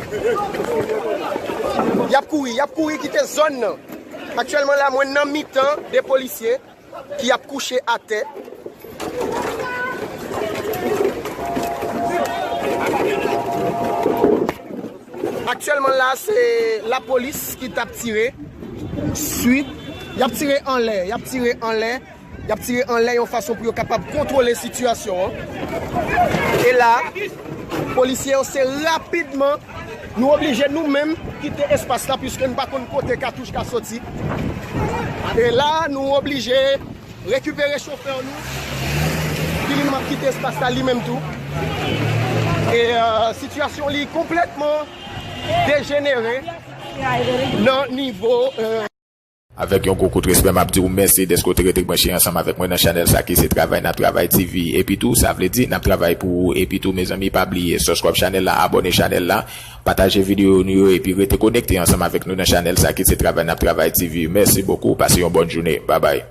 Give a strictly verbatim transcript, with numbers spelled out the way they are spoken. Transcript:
Y ap kouri, y ap kouri kite zòn nan. Aktyèlman la, mwen nan mitan de polisye ki ap kouche atè. Aktyèlman la, se lapolis ki t ap tire. Swit, y ap tire anlè, y ap tire anlè, y ap tire anlè yon fason pou yo kapab kontwole sitiyasyon an. E la, polisye yo se rapidman, nou oblije nou menm kite espas la, piske n pa konn kote katouch ka soti. E la, nou oblije rekipere chofè nou, ki li menm ap kite espas la li menm tou. E, euh, sitiyasyon li konplètman dejenere nan nivo, euh, Avèk yon gwo kout respè, m ap di w mèsi dèske w te rete branche ansanm avèk mwen nan chanèl sa ki se Travay N ap Travay T V. Epi tou, sa vle di n ap travay pou ou. Epi tou, mezanmi, pa bliye subscribe chanèl la, abòne chanèl la, pataje videyo nou yo, epi rete konekte ansanm avèk nou nan chanèl sa ki se Travay N ap Travay T V. Mèsi bokou, pase yon bòn jounen. Babay.